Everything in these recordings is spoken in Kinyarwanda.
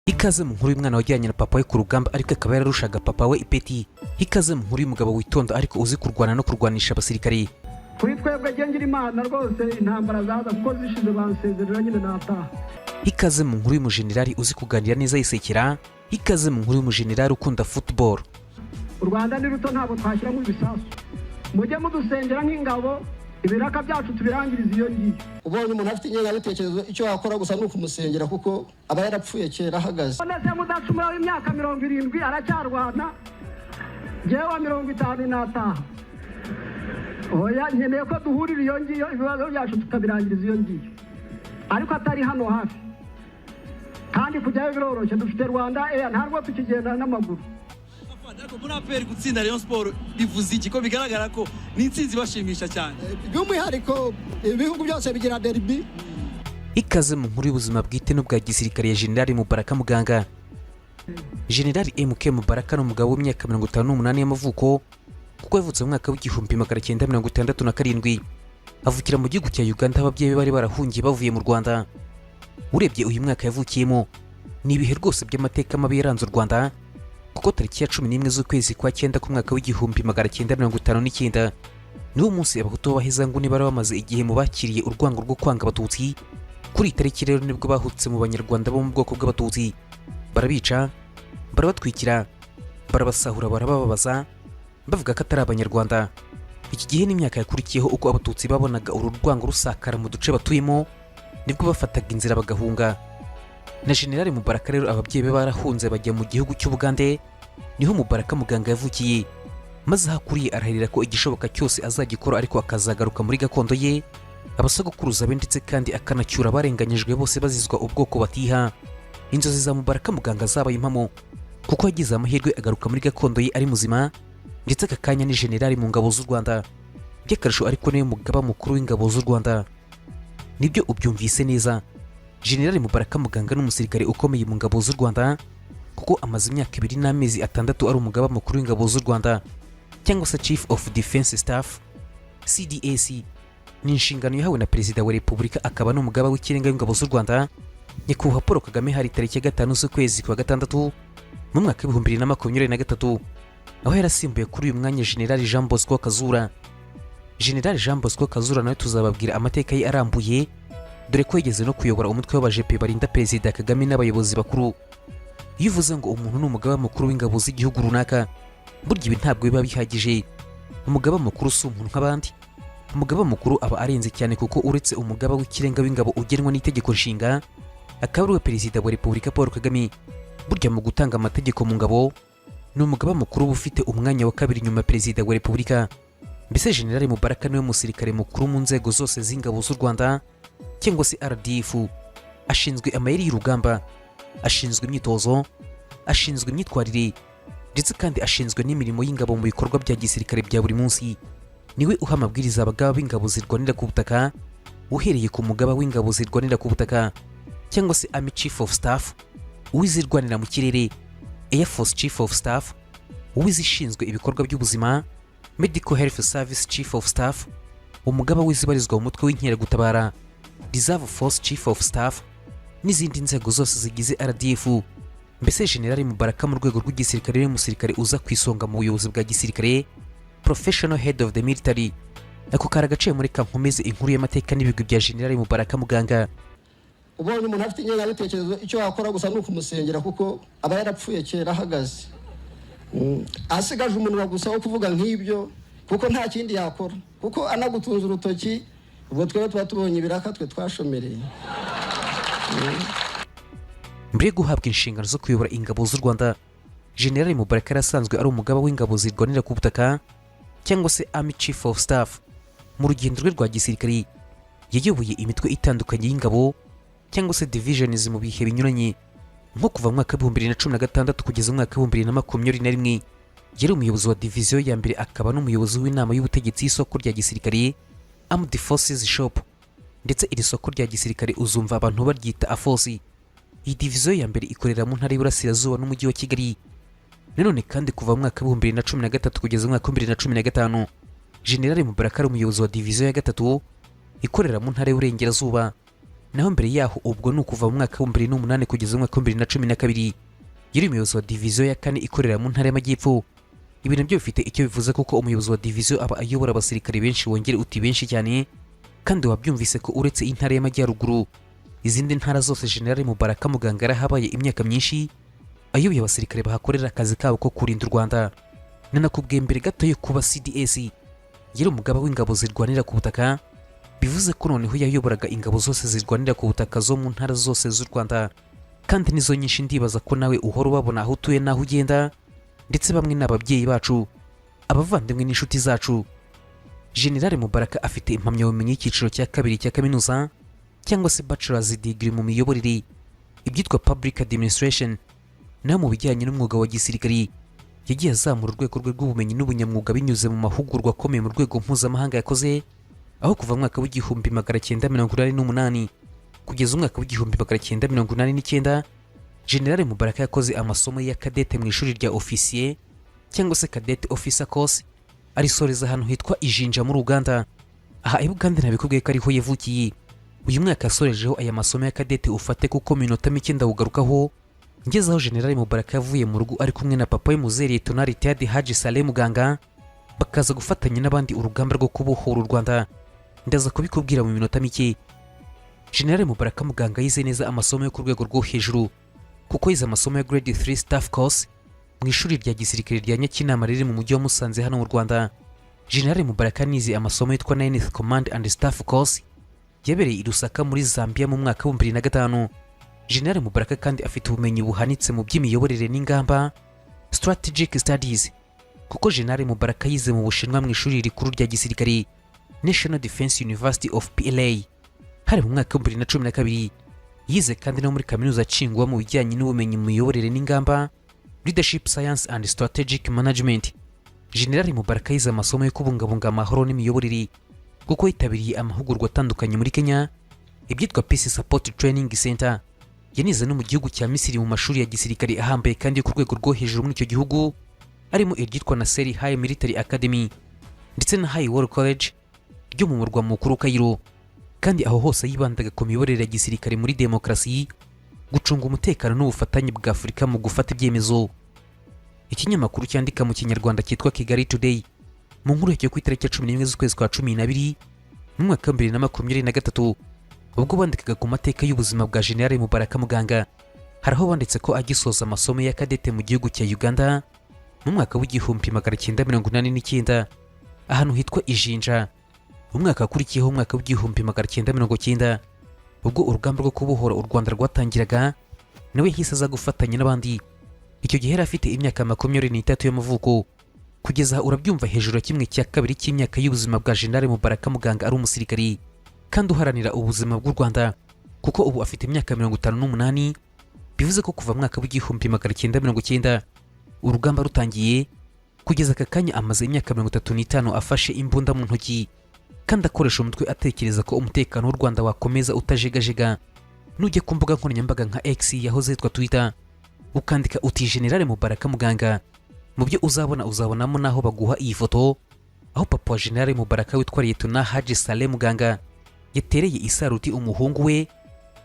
Ikaze mu nkuru y'umwana wajyanye na papa we ku rugamba, ariko akaba yararushaga papa we ipeti. Ikaze mu nkuru y'umugabo witonda ariko uzi kurwana no kurwanisha abasirikare. Kuri twebwe ngira Imana rwose, intambara zaza kuko zishize bansezerera nyine nataha. Ikaze mu nkuru y'umujenerali uzi kuganira neza yisekera. Ikaze mu nkuru y'umujenerali ukunda football. U Rwanda ni ruto, ntabwo twashyiramo ibisasu. Mujye mudusengera nk'ingabo, ibiraka byacu tubirangirize iyo ngiyo. Ubonye umuntu afite ingengabitekerezo, icyo wakora gusa ni ukumusengera, kuko aba yarapfuye kera ahagaze. None se Mudacumura w'imyaka 70 aracyarwana, ngewe wa 50 nataha? Oya, nkeneye ko duhurira iyo ngiyo, ibibazo byacu tukabirangiriza iyo ngiyo, ariko atari hano hafi. Kandi kujyayo biroroshye, dufite Rwanda Air, ntabwo tukigenda n'amaguru. Ariko muri APR, gutsinda Rayon Sport bivuze iki, ko bigaragara ko ni intsinzi ibashimisha cyane? By'umwihariko ibihugu byose bigira derby. Ikaze mu nkuru y'ubuzima bwite n'ubwa gisirikare ya Jenerali Mubaraka Muganga. Jenerali MK Mubaraka ni umugabo w'imyaka 58 y'amavuko, kuko yavutse mu mwaka w'1967, avukira mu gihugu cya Uganda, ababyeyi be bari barahungiye bavuye mu Rwanda. Urebye uyu mwaka yavukiyemo, ni ibihe rwose by'amateka mabi yaranze u Rwanda, kuko tariki ya 11 z'ukwezi kwa cyenda k'umwaka w'1959 niwo munsi Abahutu b'abahezanguni bari bamaze igihe mu bakiriye urwango rwo kwanga Abatutsi. Kuri iyi tariki rero nibwo bahutse mu Banyarwanda bo mu bwoko bw'Abatutsi, barabica, barabatwikira, barabasahura, barabababaza, bavuga ko atari Abanyarwanda. Iki gihe n'imyaka yakurikiyeho, uko Abatutsi babonaga uru rwango rusakara mu duce batuyemo, nibwo bafataga inzira bagahunga. Na Jenerali Mubaraka rero, ababyeyi be barahunze bajya mu gihugu cy'Ubugande, niho Mubaraka Muganga yavukiye, maze aho akuriye arahirira ko igishoboka cyose azagikora, ariko akazagaruka muri gakondo ye, abasogokuruza be, ndetse kandi akanacyura abarenganyijwe bose bazizwa ubwoko batiha. Inzozi za Mubaraka Muganga zabaye impamo, kuko yagize amahirwe agaruka muri gakondo ye ari muzima, ndetse aka kanya ni generali mu ngabo z'u Rwanda. By'akarusho ariko niwe mugaba mukuru w'ingabo z'u Rwanda. Nibyo, ubyumvise neza, Generali Mubaraka Muganga ni umusirikare ukomeye mu ngabo z'u Rwanda, kuko amaze imyaka 2 n'amezi 6 ari umugaba mukuru w'ingabo z'u Rwanda, cyangwa se Chief of Defense Staff, CDS. Ni inshingano yahawe na Perezida wa Repubulika akaba n'umugaba w'ikirenga w'ingabo z'u Rwanda, Nyakubahwa Paul Kagame. Hari tariki ya 5 z'ukwezi kwa gatandatu mu mwaka w'2023, aho yarasimbuye kuri uyu mwanya Generali Jean Bosco Kazura. Generali Jean Bosco Kazura nawe tuzababwira amateka ye arambuye, dore ko yigeze no kuyobora umutwe w'abajepe barinda Perezida Kagame n'abayobozi bakuru. Iyo uvuze ngo umuntu ni umugaba mukuru w'ingabo z'igihugu runaka, burya ibi ntabwo biba bihagije. Umugaba mukuru si umuntu nk'abandi. Umugaba mukuru aba arenze cyane, kuko uretse umugaba w'ikirenga w'ingabo ugenwa n'Itegeko Nshinga, akaba ari we Perezida wa Repubulika Paul Kagame, burya mu gutanga amategeko mu ngabo ni umugaba mukuru uba ufite umwanya wa kabiri nyuma ya Perezida wa Repubulika. Mbese Generali Mubaraka niwe musirikare mukuru mu nzego zose z'ingabo z'u Rwanda, cyangwa se RDF. Ashinzwe amayeri y'urugamba, ashinzwe imyitozo, ashinzwe imyitwarire, ndetse kandi ashinzwe n'imirimo y'ingabo mu bikorwa bya gisirikare bya buri munsi. Niwe uha amabwiriza abagaba b'ingabo zirwanira ku butaka, uhereye ku mugaba w'ingabo zirwanira ku butaka, cyangwa se Army Chief of Staff, uw'izirwanira mu kirere, Air Force Chief of Staff, uw'izishinzwe ibikorwa by'ubuzima, Medical Health Service Chief of Staff, umugaba w'izibarizwa mu mutwe w'inkeragutabara, Reserve Force Chief of Staff, n'izindi nzego zose zigize RDF. Mbese Generali Mubaraka mu rwego rw'igisirikare ni umusirikare uza ku isonga mu buyobozi bwa gisirikare, professional head of the military. Ako kari agaciye muri kankomeze inkuru y'amateka n'ibigwi bya Generali Mubaraka Muganga. Ubonye umuntu afite ingengabitekerezo, icyo wakora gusa ni ukumusengera, kuko aba yarapfuye kera ahagaze. Asigaje umunwa gusa wo kuvuga nk'ibyo, kuko nta kindi yakora, kuko anagutunze urutoki, ubwo twebwe tuba tubonye ibiraka, twe twashomereye. Mbere yo guhabwa inshingano zo kuyobora ingabo z'u Rwanda, Generali Mubaraka yari asanzwe ari umugaba w'ingabo zirwanira ku butaka, cyangwa se Army Chief of Staff. Mu rugendo rwe rwa gisirikari yayoboye imitwe itandukanye y'ingabo, cyangwa se divisions, mu bihe binyuranye, nko kuva mu mwaka w'2016 kugeza mu mwaka w'2021 yari umuyobozi wa diviziyo ya mbere, akaba n'umuyobozi w'inama y'ubutegetsi y'isoko rya gisirikare, Armed Forces Shop, ndetse iri soko rya gisirikare uzumva abantu baryita AFOS. Iyi diviziyo ya mbere ikorera mu Ntara y'Iburasirazuba n'Umujyi wa Kigali. Nanone kandi kuva mu mwaka w'2013 kugeza mu mwaka w'2015, Generali Mubaraka ari umuyobozi wa diviziyo ya gatatu ikorera mu Ntara y'Uburengerazuba. Naho mbere yaho, ubwo ni ukuva mu mwaka wa 2008 kugeza mu mwaka wa 2012, yari umuyobozi wa diviziyo ya kane ikorera mu Ntara y'Amajyepfo. Ibi nabyo bifite icyo bivuze, kuko umuyobozi wa diviziyo aba ayobora abasirikare benshi, wongere uti benshi cyane. Kandi wabyumvise ko uretse Intara y'Amajyaruguru, izindi ntara zose General Mubaraka Muganga yarahabaye imyaka myinshi, ayoboye abasirikare bahakorera akazi kabo ko kurinda u Rwanda. Nanakubwiye mbere gato yo kuba CDS, yari umugaba w'ingabo zirwanira ku butaka, bivuze ko noneho yayoboraga ingabo zose zirwanira ku butaka zo mu ntara zose z'u Rwanda, kandi nizo nyinshi. Ndibaza ko nawe uhora ubabona aho utuye n'aho ugenda, ndetse bamwe ni ababyeyi bacu, abavandimwe n'inshuti zacu. General Mubaraka afite impamyabumenyi y'icyiciro cya kabiri cya kaminuza, cyangwa se bachelor's degree mu miyoborere, ibyitwa public administration. Naho mu bijyanye n'umwuga wa gisirikari, yagiye azamura urwego rwe rw'ubumenyi n'ubunyamwuga binyuze mu mahugurwa akomeye mu rwego mpuzamahanga yakoze, aho kuva mu mwaka wa 1988 kugeza umwaka wa 1989, General Mubaraka yakoze amasomo ya kadete mu ishuri rya ofisiye, cyangwa se cadet officer course, arisoreza ahantu hitwa Ijinja muri Uganda. Aha i Buganda nabikubwiye ko ariho yavukiye. Uyu mwaka yasorejeho aya masomo ya kadete ufate, kuko mu minota mike ndawugarukaho ngeze aho General Mubaraka yavuye mu rugo ari kumwe na papa we Muzehe Liyetona Retired Haji Saleh Muganga, bakaza gufatanya n'abandi urugamba rwo kubohora u Rwanda. Ndaza kubikubwira mu minota mike. General Mubaraka Muganga yize neza amasomo yo ku rwego rwo hejuru, kuko yize amasomo ya grade 3 staff course mu ishuri rya gisirikare rya Nyakinama riri mu mujyi wa Musanze hano mu Rwanda. General Mubaraka nize amasomo yitwa 9th Command and Staff Course, yabereye i Lusaka muri Zambia mu mwaka wa 2005. General Mubaraka kandi afite ubumenyi buhanitse mu by'imiyoborere n'ingamba, strategic studies, kuko General Mubaraka yize mu Bushinwa mu ishuri rikuru rya gisirikare, National Defense University of PLA, hari mu mwaka wa 2012. Yize kandi no muri Kaminuza Tsinghua mu bijyanye n'ubumenyi mu miyoborere n'ingamba, leadership science and strategic management. General Mubaraka yize amasomo yo kubungabunga amahoro n'imiyoborere, kuko yitabiriye amahugurwa atandukanye muri Kenya, ibyitwa Peace Support Training Center. Yanize no mu gihugu cya Misiri mu mashuri ya gisirikare ahambaye kandi yo ku rwego rwo hejuru muri icyo gihugu, arimo iryitwa Nasser High Military Academy ndetse na High War College ryo mu murwa mukuru Cairo. Kandi aho hose yibandaga ku miyoborere ya gisirikare muri demokarasi, gucunga umutekano n'ubufatanye bwa Afurika mu gufata ibyemezo. Ikinyamakuru cyandika mu Kinyarwanda cyitwa Kigali Today, mu nkuru yacyo ku itariki ya 11 z'ukwezi kwa 12 mu mwaka wa 2023, ubwo bandikaga ku mateka y'ubuzima bwa General Mubaraka Muganga, hari aho banditse ko agisoza amasomo ya kadete mu gihugu cya Uganda mu mwaka wa 1989, ahantu hitwa Ijinja, umwaka wakurikiyeho, umwaka wa 1990, ubwo urugamba rwo kubohora u Rwanda rwatangiraga, nawe yahise aza gufatanya n'abandi. Icyo gihe yari afite imyaka 23 y'amavuko. Kugeza aha urabyumva, hejuru ya kimwe cya kabiri cy'imyaka y'ubuzima bwa General Mubaraka Muganga ari umusirikari kandi uharanira ubuzima bw'u Rwanda, kuko ubu afite imyaka 58, bivuze ko kuva mu mwaka wa 1990 urugamba rutangiye kugeza aka kanya, amaze imyaka 35 afashe imbunda mu ntoki kandi akoresha umutwe, atekereza ko umutekano w'u Rwanda wakomeza utajegajega. Nujya ku mbuga nkoranyambaga nka X yahoze yitwa Twitter, ukandika uti "General Mubaraka Muganga", mu byo uzabona uzabonamo n'aho baguha iyi foto, aho papa wa General Mubaraka witwa Liyetona Haji Saleh Muganga yatereye isaruti umuhungu we,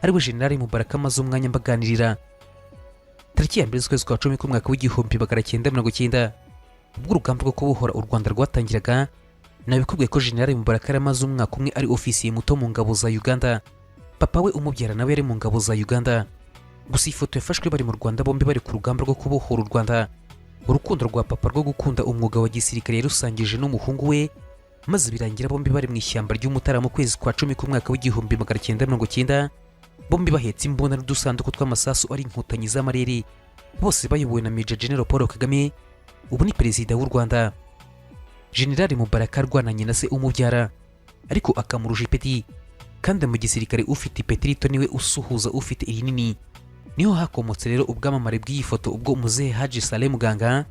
ariwe General Mubaraka amaze umwanya mbaganirira. Tariki ya 1 z'ukwezi kwa 10 k'umwaka wa 1990, ubwo urugamba rwo kubohora u Rwanda rwatangiraga, nabikubwiye ko General Mubaraka yari amaze umwaka umwe ari ofisiye muto mu ngabo za Uganda. Papa we umubyara nawe yari mu ngabo za Uganda. Gusa iyi foto yafashwe bari mu Rwanda, bombi bari ku rugamba rwo kubohora u Rwanda. Urukundo rwa papa rwo gukunda umwuga wa gisirikare yarusangije n'umuhungu we, maze birangira bombi bari mu ishyamba ry'Umutara mu kwezi kwa 10 k'umwaka wa 1990, bombi bahetse imbunda n'udusanduku tw'amasasu, ari Inkotanyi z'amarere, bose bayobowe na Major General Paul Kagame, ubu ni perezida w'u Rwanda. General Mubaraka arwananye na se umubyara, ariko akamurusha ipeti, kandi mu gisirikare ufite ipeti rito niwe usuhuza ufite irinini. Niho hakomotse rero ubwamamare bw'iyi foto, ubwo umuzehe Haji Saleh Muganga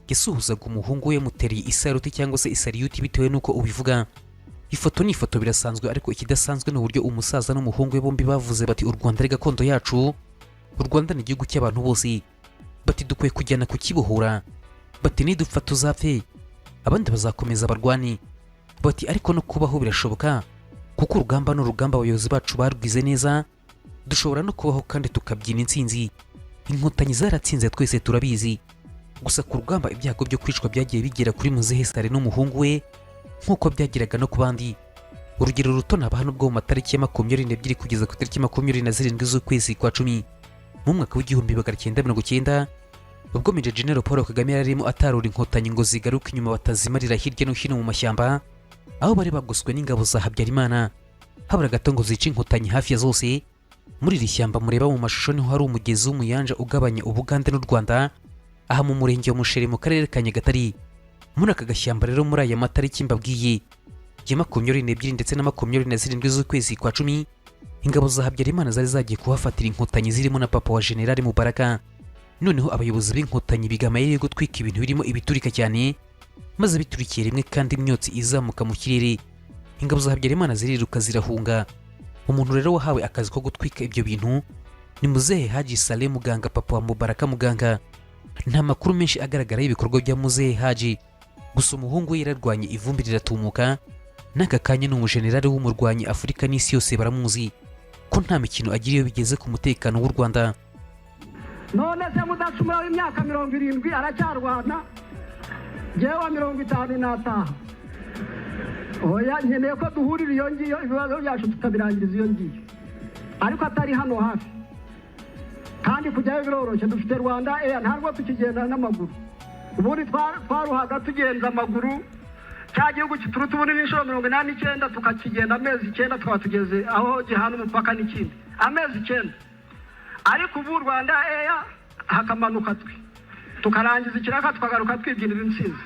yasuhuzaga umuhungu we yamutereye isaruti, cyangwa se isariyuti, bitewe n'uko ubivuga. Ifoto ni ifoto birasanzwe, ariko ikidasanzwe ni uburyo umusaza n'umuhungu we bombi bavuze bati: "U Rwanda ari gakondo yacu, u Rwanda ni igihugu cy'abantu bose", bati: "Dukwiye kujyana kukibohora", bati: "Nidupfa tuzapfe, abandi bazakomeza barwane", bati: "Ariko no kubaho birashoboka, kuko Kuko urugamba ni urugamba, abayobozi bacu barwize neza. Dushobora no kubaho kandi tukabyina intsinzi. Inkotanyi zaratsinze, twese turabizi. Gusa ku rugamba ibyago byo kwicwa byagiye bigera kuri muzehe Sare n'umuhungu we nk'uko byageraga no ku bandi. Urugero ruto nabaha nubwo mu matariki ya 22 kugeza ku itariki 27 z'ukwezi kwa 10 mu mwaka w'1990, ubwo Major General Paul Kagame yari arimo atarura Inkotanyi ngo zigaruke inyuma batazimarira hirya no hino mu mashyamba aho bari bagoswe n'ingabo za Habyarimana, habura gato ngo zice Inkotanyi hafi ya zose. Muri iri shyamba mureba mu mashusho niho hari umugezi w'Umuyanja ugabanya Ubugande n'u Rwanda, aha mu murenge wa Musheri mu karere ka Nyagatare. Muri aka gashyamba rero, muri aya matariki mbabwiye ya 22 ndetse na 27 z'ukwezi kwa 10, ingabo za Habyarimana zari zagiye kuhafatira Inkotanyi zirimo na papa wa Generali Mubaraka. Noneho abayobozi b'Inkotanyi biga amayeri yo gutwika ibintu birimo ibiturika cyane, maze biturikiye rimwe kandi imyotsi izamuka mu kirere, ingabo za Habyarimana ziriruka zirahunga. Umuntu rero wahawe akazi ko gutwika ibyo bintu ni muzehe Haji Saleh Muganga, papa wa Mubaraka Muganga. Nta makuru menshi agaragara y'ibikorwa bya muzehe Haji, gusa umuhungu we yararwanye ivumbi riratumuka. N'aka kanya ni umujenerali w'umurwanyi, Afurika n'isi yose baramuzi ko nta mikino agira iyo bigeze ku mutekano w'u Rwanda. None se Mudacumura w'imyaka 70 aracyarwana, ngewe wa 50 nataha? Oya, nkeneye ko duhurira iyo ngiyo, ibibazo byacu tukabirangiriza iyo ngiyo, ariko atari hano hafi. Kandi kujyayo biroroshye, dufite Rwanda Air, ntabwo tukigenda n'amaguru. Ubundi twaruhaga tugenza amaguru. Cya gihugu kituruta ubunini inshuro 89, tukakigenda amezi 9 tukaba tugeze aho gihana umupaka n'ikindi, amezi 9. Ariko ubu Rwanda Air, hakamanuka twe tukarangiza ikiraka, tukagaruka twibyinira intsinzi.